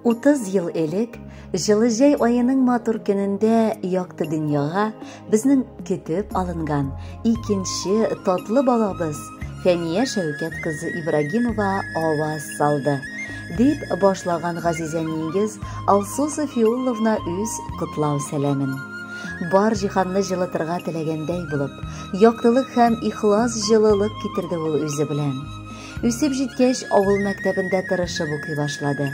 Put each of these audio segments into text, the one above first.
30 ел элек, җылы җәй аеның матур көнендә якты дөньяга безнең көтеп алынган икенче татлы балабыз Фәния Шәүкәт кызы Ибрагимова аваз салды. Дип башлаган газиз әниегез Алсу Софиулловна үз котлау сәламен. Бар җиһанны җылытырга теләгәндәй булып, яктылык һәм ихлас җылылык китерде ул үзе белән. Үсеп җиткәч, авыл мәктәбендә тырышып укый башлады.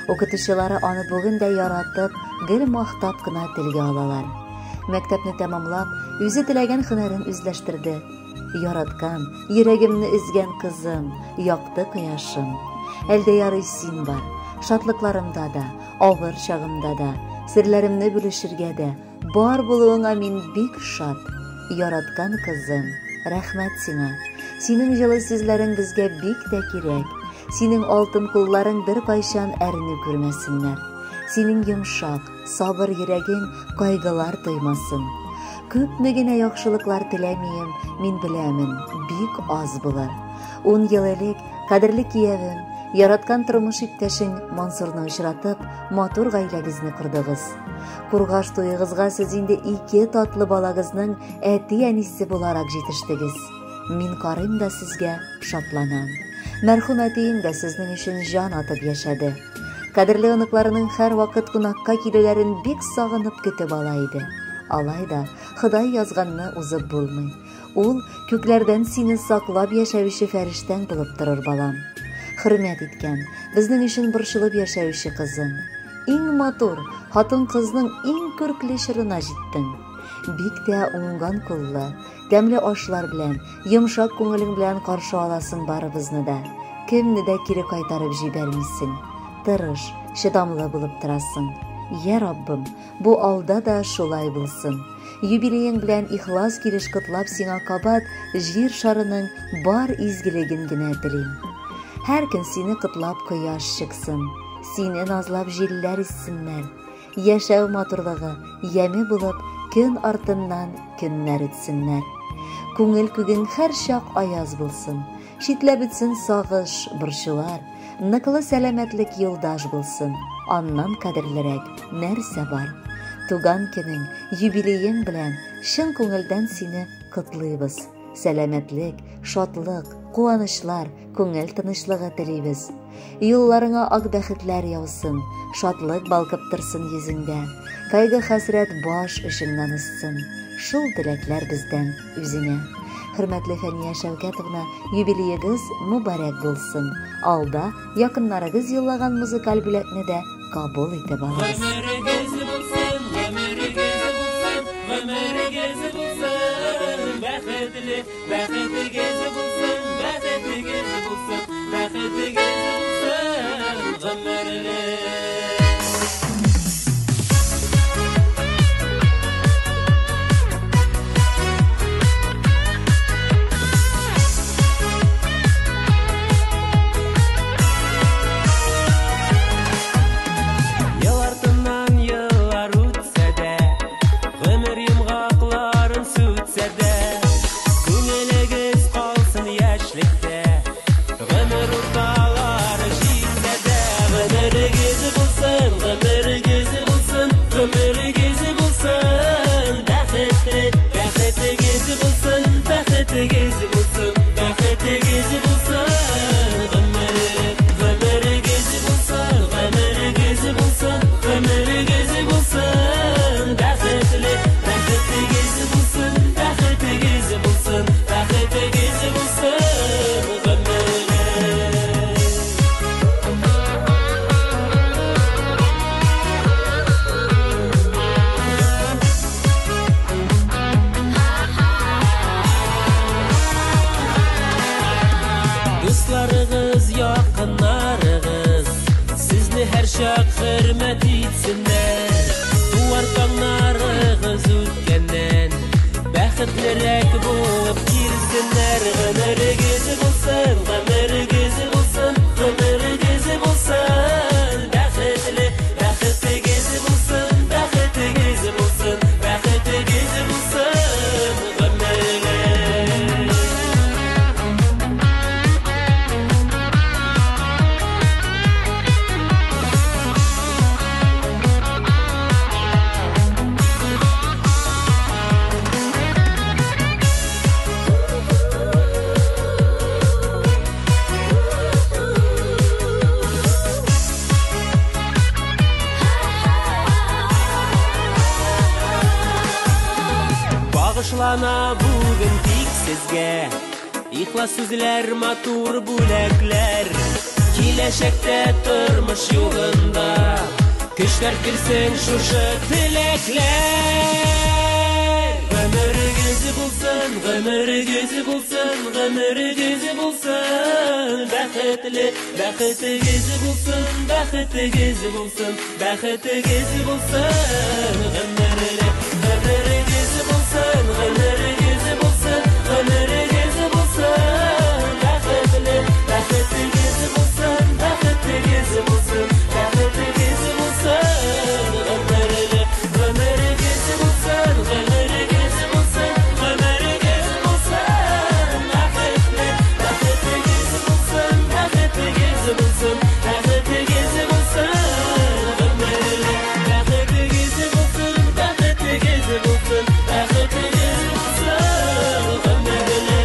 Укытучылары аны бүген дә яратып, гел мактап кына телгә алалар. Мәктәпне тәмамлап, үзе теләгән һөнәрен үзләштерде. Яраткан, йөрәгемне өзгән кызым, якты кояшым. Әлдә ярый син бар. Шатлыкларымда да, авыр чагымда да, серләремне бүлешергә дә, Бар булуыңа мин бик шат. Яраткан кызым, рәхмәт сиңа. Синең җылы сүзләрең безгә бик тә кирәк. Синең алтын кулларың беркайчан әрнү күрмәсеннәр. Синең йомшак, сабыр йөрәгең кайгылар тоймасын. Күпме генә яхшылыклар теләмием, мин беләмен, бик аз булыр. Ун ел элек кадерле киявем, яраткан тормыш иптәшең Мансурны очратып, матур гаиләгезне кордыгыз. Кургаш туегызга сез инде ике татлы балагызның әти-әнисе буларак җитештегез. Мин карыйм да сезгә шатланам. Мәрхүм әтиең дә сезнең өчен җан атып яшәде. Кадерле оныкларының һәрвакыт кунакка килүләрен бик сагынып көтеп ала иде. Алай да Ходай язганны узып булмый. Ул күкләрдән сине саклап яшәүче фәрештәң булып торыр, балам. Хөрмәт иткән, безнең өчен борчылып яшәүче кызым. Иң матур, хатын-кызның иң күркле чорына җиттең. Бик тә уңган куллы, тәмле ашлар белән, йомшак күңелең белән каршы аласың барыбызны да. Кемне дә кире кайтарып җибәрмисең. Тырыш, чыдамлы булып торасың. Йә Раббым, бу алда да шулай булсын. Юбилеең белән ихлас килеш котлап сиңа кабат җир шарының бар изгелеген генә телим. Һәр көн сине котлап кояш чыксын. Сине назлап җилләр иссеннәр. Яшәү матурлыгы, яме булып, көн артыннан көннәр үтсеннәр. Күңел күгең һәрчак аяз булсын. Читләп үтсен сагыш, борчулар. Ныклы сәламәтлек юлдаш булсын. Аннан кадерлерәк нәрсә бар? Туган көнең, юбилеең белән чын күңелдән сине котлыйбыз. Сәламәтлек, шатлык, куанычлар, күңел тынычлыгы телибез. Юлларыңа ак бәхетләр яусын, шатлык балкып торсын йөзеңдә. Кайгы-хәсрәт баш очыңнан узсын. Шул теләкләр бездән үзеңә. Хөрмәтле Фәния Шәүкәтовна, юбилеегыз мөбарәк булсын. Алда якыннарыгыз юллаган музыкаль бүләкне дә кабул итеп алыгыз. Гомерегез булсын, гомерегез булсын, гомерегез булсын, бәхетле, бәхетегез булсын, бәхетегез булсын, бәхетегез булсын, гомерле. Ел артыннан еллар үтсә дә, гомер йомгакларын сүтсә дә, күңелегез калсын яшьлектә, гомер урталары җитсә дә, гомерегез булсын, гомерегез булсын, гомерегез булсын, бәхетле, бәхетегез булсын, бәхетегез булсын, бәхетегез булсын, гомер, гомерегез булсын, гомерегез булсын, гомерегез булсын, бәхетле, бәхетегез булсын, бәхетегез булсын, бәхетегез булсын, гомерле. Дусларыгыз, якыннарыгыз сезне һәрчак хөрмәт итсеннәр. Туар таңнарыгыз үткәннән бәхетлерәк булып килсеннәр. Гомерегез булсын, гомерегез булсын, гомерегез булсын, бәхетле, бәхетегез булсын, бәхетегез булсын, бәхетегез булсын, гомерле. Ташлана бүген тик сезгә ихлас сүзләр, матур бүләкләр. Киләчәктә тормыш юлында көчләр килсен шушы теләкләр. Гомерегез булсын, гомерегез булсын, гомерегез булсын. Бәхетле, бәхетегез булсын, бәхетегез булсын, бәхетегез булсын. Гомерле, гомерегез булсын, гомерегез булсын, гомерегез булсын. Бәхетле, бәхетегез булсын, бәхетегез булсын, бәхетегез булсын. Гомерле, гомерегез булсын, гомерегез булсын, гомерегез булсын. Бәхетле, бәхетегез булсын, бәхетегез булсын, бәхетегез булсын. Гомерле, бәхетегез булсын, бәхетегез булсын, бәхетегез булсын. Гомерле.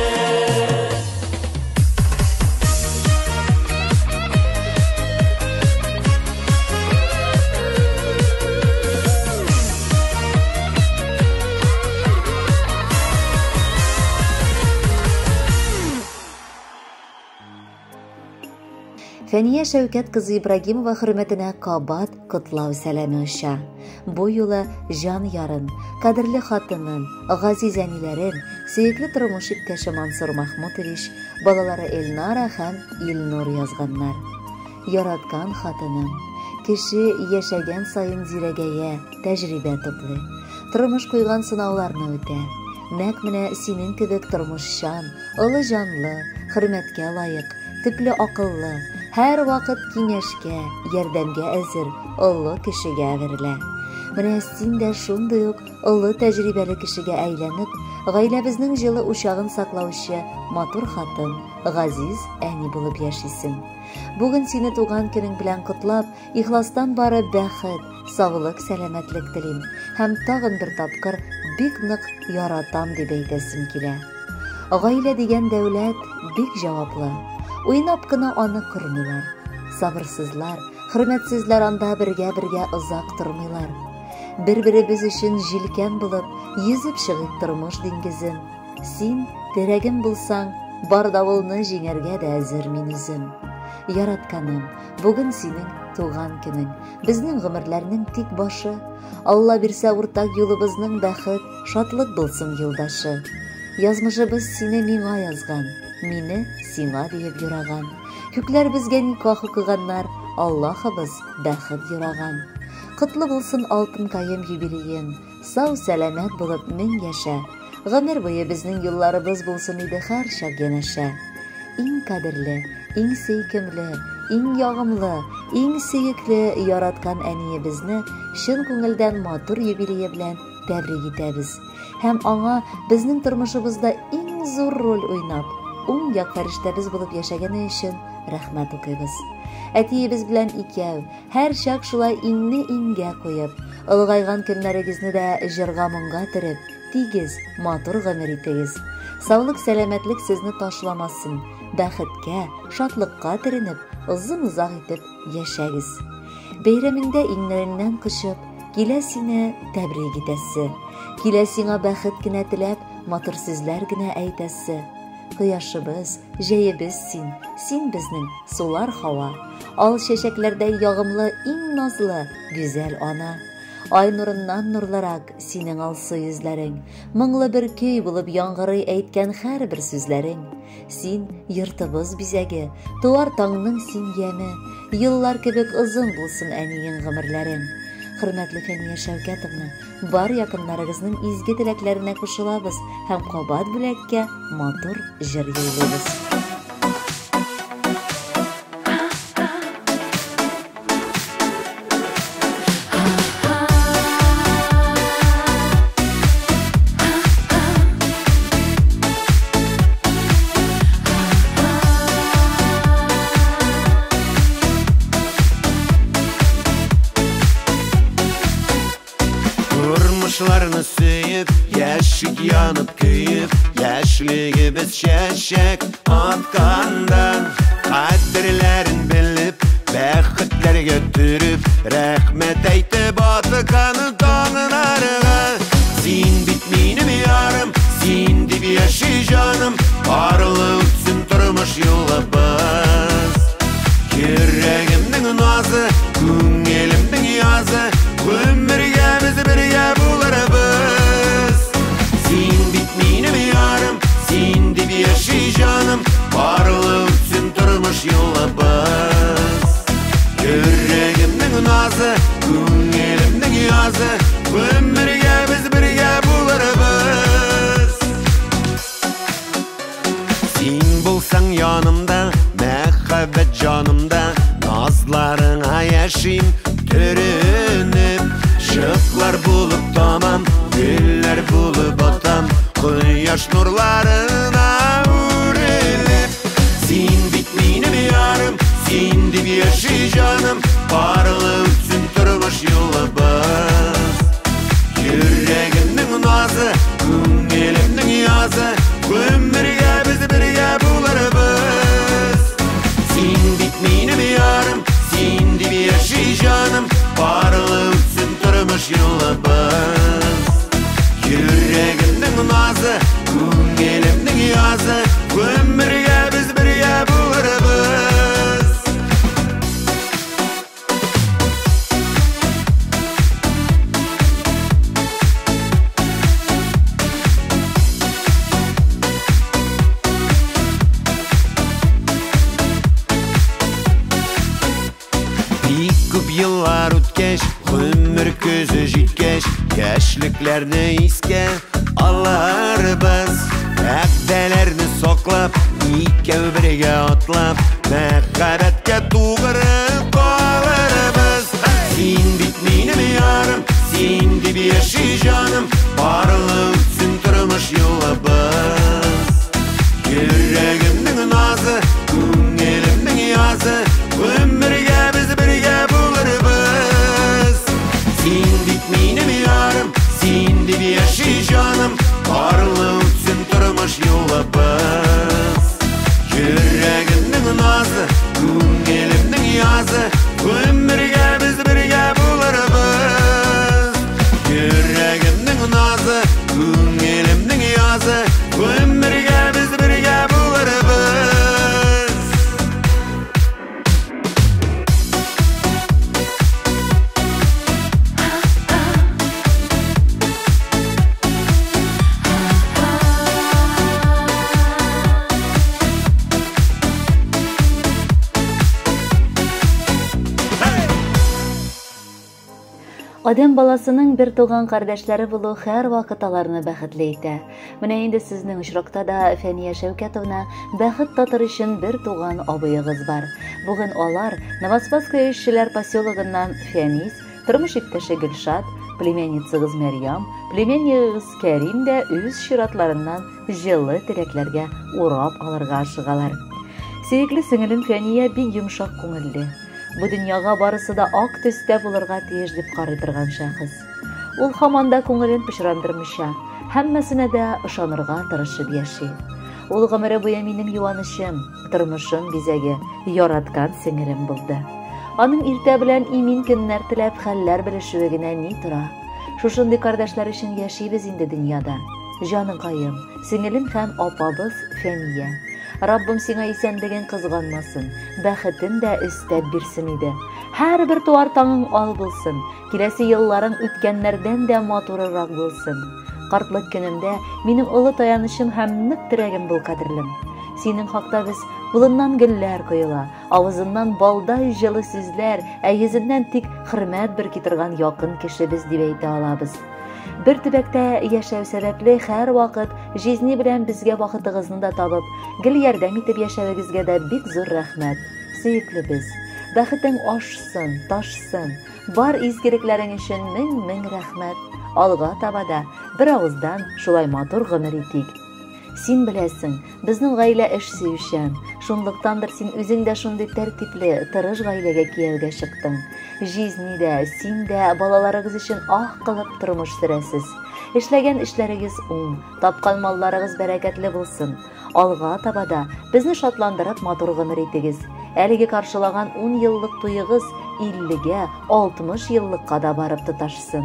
Фәния Шәүкәт кызы Ибрагимова хөрмәтенә кабат котлау сәламе оча. Бу юлы җан ярын, кадерле хатынын, газиз әниләрен, сөекле тормыш иптәше Мансур Махмутович, балалары Эльнара һәм Илнур язганнар. Яраткан хатыным, кеше яшәгән саен зирәгәя, тәҗрибә туплый. Тормыш куйган сынауларны үтә. Нәкъ менә синең кебек тормышчан, олы җанлы, хөрмәткә лаек, төпле акыллы, һәр вакыт киңәшкә, ярдәмгә әзер олы кешегә әверелә. Менә син дә шундый ук олы тәҗрибәле кешегә әйләнеп, гаиләбезнең җылы учагын саклаучы матур хатын, газиз әни булып яшисең. Бүген сине туган көнең белән котлап, ихластан бары бәхет, саулык, сәламәтлек телим һәм тагын бер тапкыр бик нык яратам дип әйтәсем килә. Гаилә дигән дәүләт бик җаваплы. Уйнап кына аны кормыйлар. Сабырсызлар, хөрмәтсезләр анда бергә-бергә озак тормыйлар. Бер-беребез өчен җилкән булып, йөзеп чыгыйк тормыш диңгезен. Син терәгем булсаң, бар давылны җиңәргә дә әзер мин үзем. Яратканым, бүген синең туган көнең, безнең гомерләрнең тик башы. Алла бирсә уртак юлыбызның бәхет, шатлык булсын юлдашы. Язмышыбыз сине миңа язган, мине сиңа диеп юраган. Күкләр безгә никах укыганнар, Аллаһыбыз бәхет юраган. Котлы булсын алтынкаем юбилеең, сау сәламәт булып мең яшә. Гомер буе безнең юлларыбыз булсын иде һәр чак янәшә. Иң кадерле, иң сөйкемле, иң ягымлы, иң сөекле яраткан әниебезне чын күңелдән матур юбилее белән тәбрик итәбез. Һәм аңа безнең тормышыбызда иң зур роль уйнап, уң як фәрештәбез булып яшәгәне өчен рәхмәт укыйбыз. Әтиебез белән икәү, һәр чак шулай иңне иңгә куеп, олыгайган көннәрегезне дә җырга-моңга төреп, тигез, матур гомер итегез. Саулык, сәламәтлек сезне ташламасын, бәхеткә, шатлыкка төренеп, озын-озак итеп яшәгез. Бәйрәмеңдә иңнәреңнән кочып, килә сине тәбрик итәсе. Килә сиңа бәхет кенә теләп, матур сүзләр генә әйтәсе. Кояшыбыз, җәебез син, син безнең сулар һава. Ал чәчәкләрдәй ягымлы, иң назлы, гүзәл ана. Ай нурыннан нурлырак синең алсу йөзләрең, моңлы бер көй булып яңгырый әйткән һәрбер сүзләрең. Син йортыбыз бизәге, туар таңның син яме, еллар кебек озын булсын әниең гомерләрең. Хөрмәтле Фәния Шәүкәтовна, бар якыннарыгызның изге теләкләренә кушылабыз һәм кабат бүләккә матур җыр юллыйбыз. Тормышларны сөеп, яшик янып көеп, яшьлегебез чәчәк атканда, кадерләрен белеп, бәхетләргә төреп, рәхмәт әйтеп аткан таңнарга. Син бит минем ярым, назы, күңелемнең язы, гомергә без бергә булырбыз. Син бит минем ярым, син дип яши җаным, парлы үтсен тормыш юлыбыз. Йөрәгемнең назы, күңелемнең язы, гомергә без бергә булырбыз. Син булсаң янымда, мәхәббәт җанымда, назларыңа яшим төренеп. Чыклар булып тамам, гөлләр булып атам, кояш нурларына үрелеп. Син бит минем ярым, син дип яши җаным, парлы үтсен тормыш юлыбыз. Йөрәгемнең назы, күңелемнең язы, гомергә без бергә булырбыз. Син бит минем ярым, син дип яши җаным, парлы үтсен тормыш юлыбыз. Йөрәгемнең назы, күңелемнең язы, гомергә без бергә булырбыз. Бик күп еллар үткәч, гомер көзе җиткәч, яшьлекләрне искә алырбыз. Вәгъдәләрне саклап, икәү бергә атлап, мәхәббәткә тугры калырбыз. Син бит минем ярым, син дип яши җаным, парлы үтсен тормыш юлыбыз. Йөрәгемнең назы, күңелемнең язы, гомергә без бергә булырбыз. Син бит минем ярым, син дип яши җаным, парлы үтсен тормыш юлыбыз. Йөрәгемнең назы, күңелемнең язы, гомергә без бергә булырбыз. Йөрәгемнең назы, күңелемнең язы, гомергә без бергә булырбыз. Адәм баласының бер туган кардәшләре булу һәрвакыт аларны бәхетле итә. Менә инде сезнең очракта да, Фәния Шәүкәтовна, бәхет татыр өчен бер туган абыегыз бар. Бүген алар Новоспасское эшчеләр поселогыннан Фәнис, тормыш иптәше Гөлшат, племянницагыз Мәрьям, племяннигыз Кәрим дә үз чиратларыннан җылы теләкләргә урап алырга ашыгалар. Сөекле сеңелем Фәния бик йомшак күңелле. Бу дөньяга барысы да ак төстә булырга тиеш дип карый торган шәхес. Ул һаман да күңелен пычрандырмыйча, һәммәсенә дә ышанырга тырышып яши. Ул гомере буе минем юанычым, тормышым бизәге, яраткан сеңелем булды. Аның иртә белән имин көннәр теләп хәлләр белешүе генә ни тора. Шушындый кардәшләр өчен яшибез инде дөньяда. Җаныкаем, сеңелем һәм апабыз Фәния. Раббым сиңа исәнлеген кызганмасын, бәхетен дә өстәп бирсен иде. Һәрбер туар таңың ал булсын, киләсе елларың үткәннәрдән дә матурырак булсын. Картлык көнемдә минем олы таянычым һәм нык терәгем бул, кадерлем. Синең хакта без кулыннан гөлләр коела, авызыннан балдай җылы сүзләр, ә йөзеннән тик хөрмәт бөрки торган якын кешебез дип әйтә алабыз. Бер төбәктә яшәү сәбәпле һәрвакыт җизни белән безгә вакытыгызны да табып, гел ярдәм итеп яшәвегезгә дә бик зур рәхмәт. Сөеклебез, бәхетең ашсын, ташсын, бар изгелекләрең өчен мең-мең рәхмәт. Алга таба да бер авыздан шулай матур гомер итик. Син беләсең, безнең гаилә эш сөючән. Шунлыктандыр син үзең дә шундый тәртипле, тырыш гаиләгә кияүгә чыктың. Җизни дә, син дә балаларыгыз өчен ах кылып тормыш сөрәсез. Эшләгән эшләрегез уң, тапкан малларыгыз бәрәкәтле булсын. Алга таба да безне шатландырып матур гомер итегез. Әлеге каршылаган 10 еллык туегыз 50-гә, 60 еллыкка да барып тоташсын.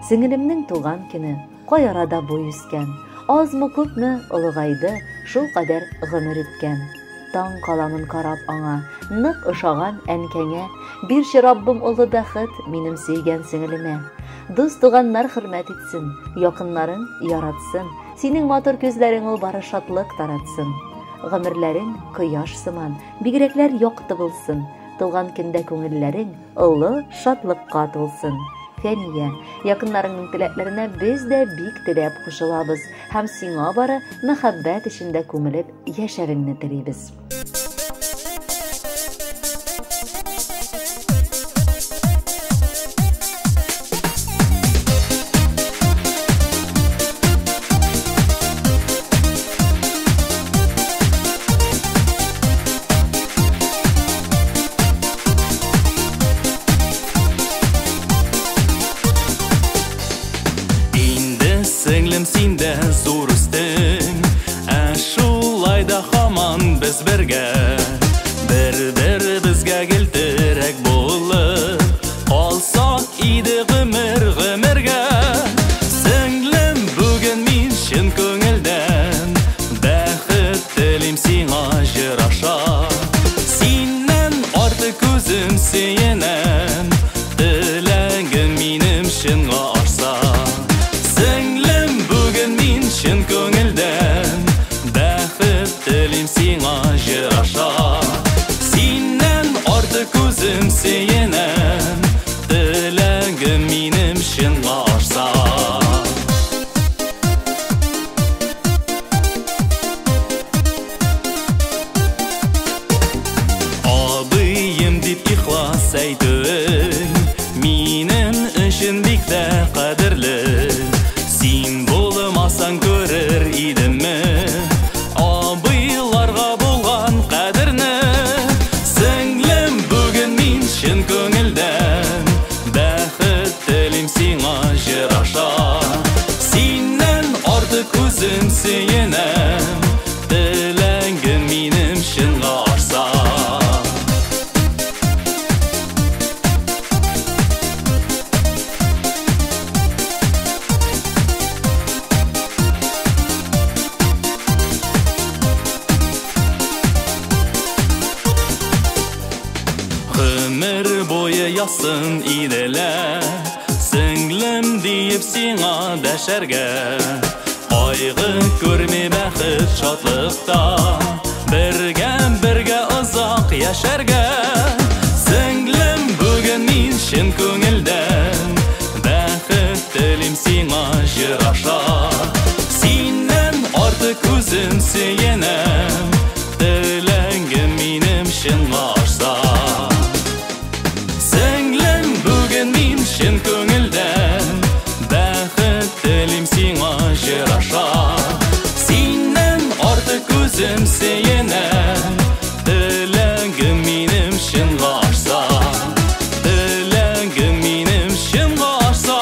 Сеңелемнең туган көне, кай арада буй үскән, азмы күпме олыгайды, шул кадәр гомер иткән. Таң каламын карап аңа, нык ошаган әнкәңә. Бирче, Раббым, олы бәхет минем сөйгән сеңелемә. Дус туганнар хөрмәт итсен, якыннарың яратсын, синең матур күзләрең ул бары шатлык таратсын. Гомерләрең кояш сыман, бигрәкләр якты булсын, туган көндә күңелләрең олы шатлыкка тулсын. Фәния, якыннарыңның теләкләренә без дә бик теләп кушылабыз һәм сиңа бары мәхәббәт эчендә күмелеп яшәвеңне телибез. Инде сеңлем син дә зур үстең, ә шулай да һаман без бергә. Бер-беребезгә гел терәк булып, калсак иде гомер гомергә. Сеңлем, бүген мин чын күңелдән бәхет телим сиңа җыр аша. Синнән артык үзем сөенәм, теләгем минем чынга ашса. Сеңлем, бүген мин чын күңелдән бәхет телим сиңа җыр аша. Синнән артык үзем сөенәм, теләгем минем чынга ашса. Абыем дип ихлас әйтүең минем өчен бик тә кадерле. Син булмасаң күрер идемме абыйларга булган кадерне. Сеңлем, бүген мин чын күңелдән бәхет телим сиңа җыр аша. Синнән артык үзем сөенәм, теләгем минем чынга ашса. Гомер буе язсын иделә, сеңлем диеп сиңа дәшәргә. Кайгы күрми бәхет шатлыкта, бергә бергә озак яшәргә. Сеңлем, бүген мин чын күңелдән бәхет телим сиңа җыр аша. Синнән артык үзем сөенәм, теләгем минем чынга ашса. Сеңлем, бүген мин чын күңелдән бәхет телим сиңа җыр аша. Синнән артык үзем сөенәм, теләгем минем чынга ашса. Теләгем минем чынга ашса.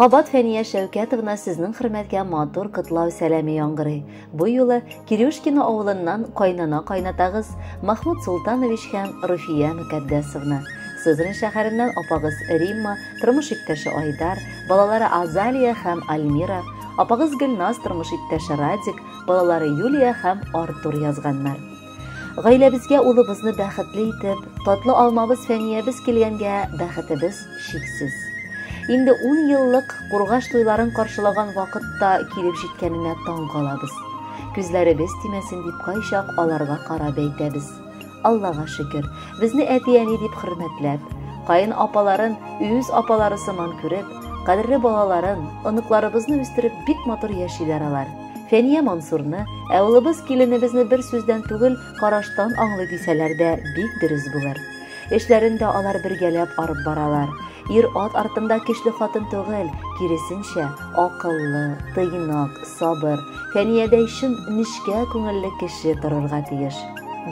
Кабат Фәния Шәүкәтовна сезнең хөрмәткә матур котлау сәламе яңгырый. Бу юлы Кирюшкино авылыннан кайнана кайнатагыз Махмуд Султанович һәм Руфия Мөкәддәсовна. Сызрань шәһәреннән апагыз Римма, тормыш иптәше Айдар, балалары Азалия һәм Альмира, апагыз Гөлназ, тормыш иптәше Радик, балалары Юлия һәм Артур язганнар. Гаиләбезгә улыбызны бәхетле итеп, татлы алмабыз Фәниябез килгәнгә бәхетебез чиксез. Инде 10 еллык кургаш туйларын каршылаган вакытта килеп җиткәненә таң калабыз. Күзләребез тимәсен дип кайчак аларга карап әйтәбез. Аллага шөкер, безне әти-әни дип хөрмәтләп, каен апаларын үз апалары сыман күреп, кадерле балаларын, оныкларыбызны үстереп бик матур яшиләр алар. Фәния Мансурны, ә улыбыз киленебезне бер сүздән түгел, караштан аңлый дисәләр дә бик дөрес булыр. Эшләрен дә алар бергәләп арып баралар. Ир-ат артында көчле хатын түгел, киресенчә, акыллы, тыйнак, сабыр, Фәниядәй чын нечкә күңелле кеше торырга тиеш.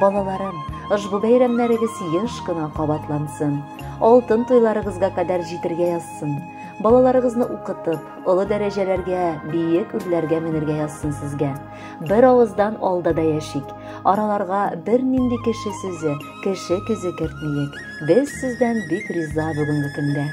Балаларым, ошбу бәйрәмнәрегез еш кына кабатлансын. Алтын туйларыгызга кадәр җитергә язсын. Балаларыгызны укытып, олы дәрәҗәләргә, биек үрләргә менергә язсын сезгә. Бер авыздан алда да яшик. Араларга бернинди кеше сүзе, кеше күзе кертмиек. Без сездән бик риза бүгенге көндә.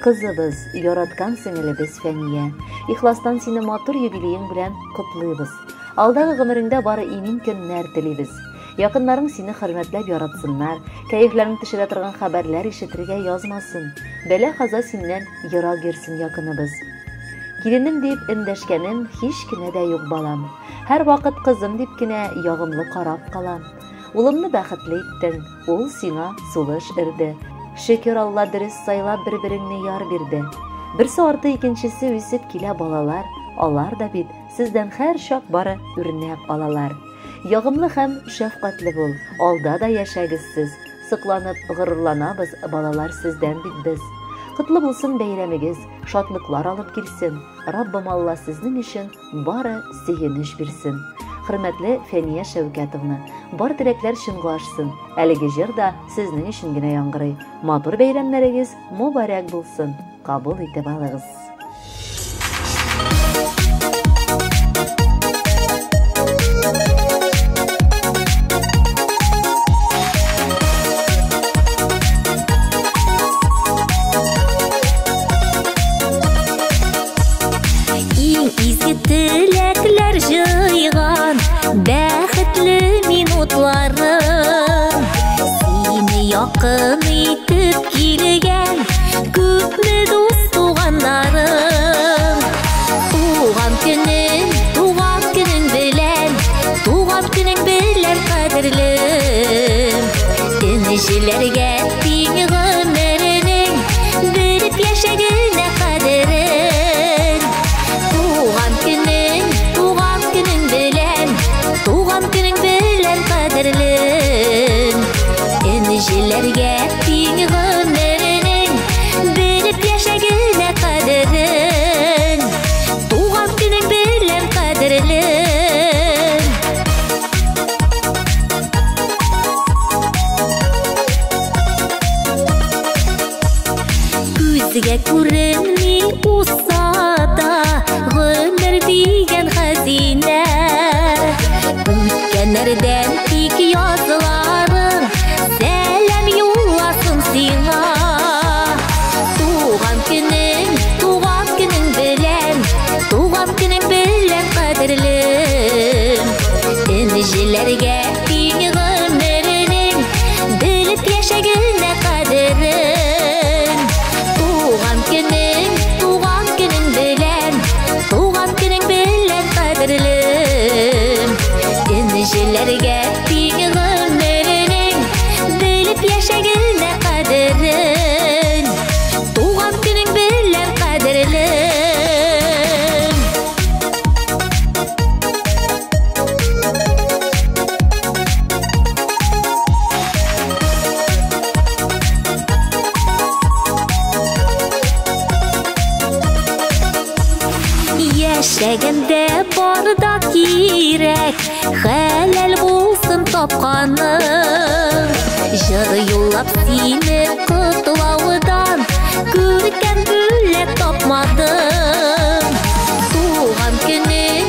Кызыбыз, яраткан сеңелебез Фәния, ихластан сине матур юбилеең белән котлыйбыз. Алдагы гомереңдә бары имин көннәр телибез. Якыннарың сине хөрмәтләп яратсыннар, кәефләрен төшерә торган хәбәрләр ишетергә язмасын. Бәла-каза синнән ерак йөрсен, якыныбыз. Киленем дип эндәшкәнем һич кенә дә юк, балам. Һәрвакыт кызым дип кенә ягымлы карап калам. Улымны бәхетле иттең, ул сиңа сулыш өрде. Шөкер Алла дөрес сайлап бер-береңне яр бирде. Берсе арты икенчесе үсеп килә балалар, алар да бит сездән һәр чак бары үрнәк алалар. Ягымлы һәм шәфкатьле бул, алда да яшәгез сез. Сокланып горурланабыз, балалар сездән бит без. Котлы булсын бәйрәмегез, шатлыклар алып килсен. Раббым Алла сезнең өчен бары сөенеч бирсен. Хөрмәтле Фәния Шәүкәтовна, бар теләкләр чынга ашсын. Әлеге җыр да сезнең өчен генә яңгырый. Матур бәйрәмнәрегез мөбарәк булсын. Кабул итеп алыгыз. Иң изге теләкләр җыйган бәхетле минутларым, сине якын итеп килгән күпме дус туганнарым. Туган көнең белән, туган көнең белән, кадерлем. Энҗеләргә тиң гомеренең белеп яшәгенә кадерен. Туган көнең белән, туган көнең белән, кадерлем. Энҗеләргә тиң гомеренең белеп яшәгенә кадерен. Туган көнең белән, кадерлем. Күзгә күренми булса да гомер дигән хәзинә. Үткәннәрдән тик язларың сәлам юлласын сиңа. Туган көнең белән, туган көнең белән, кадерлем. Энҗеләргә тиң гомеренең белеп яшәгенә кадерен. Туган көнең белән, туган көнең белән, кадерлем. Энҗеләргә тиң гомеренең белеп яшәгенә кадерен. Туган көнең белән, кадерлем. Яшәгәндә бар да кирәк, хәләл булсын тапканың. Җыр юллап сине котлаудан күркәм бүләк тапмадым. Туган көнең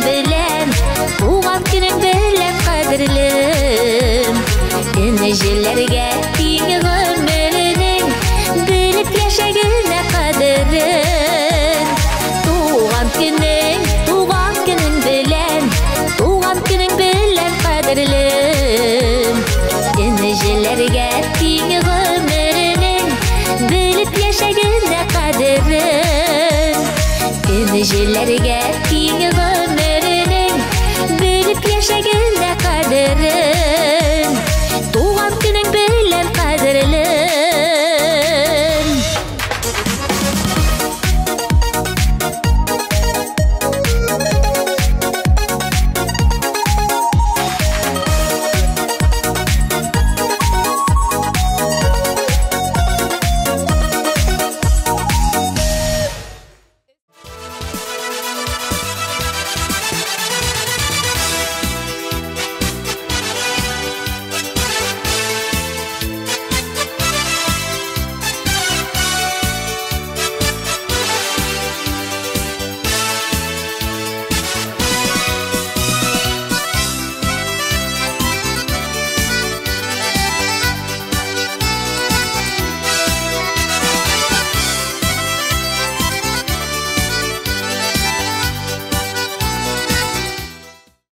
белән, туган көнең белән, кадерлем. Энҗеләргә тиң гомеренең белеп яшәгенә кадерен. Туган көнең белән, туган көнең белән, кадерлем. Энҗеләргә тиң гомеренең белеп яшәгенә кадерен. Энҗеләргә тиң гомеренең белеп яшәгенә кадерен.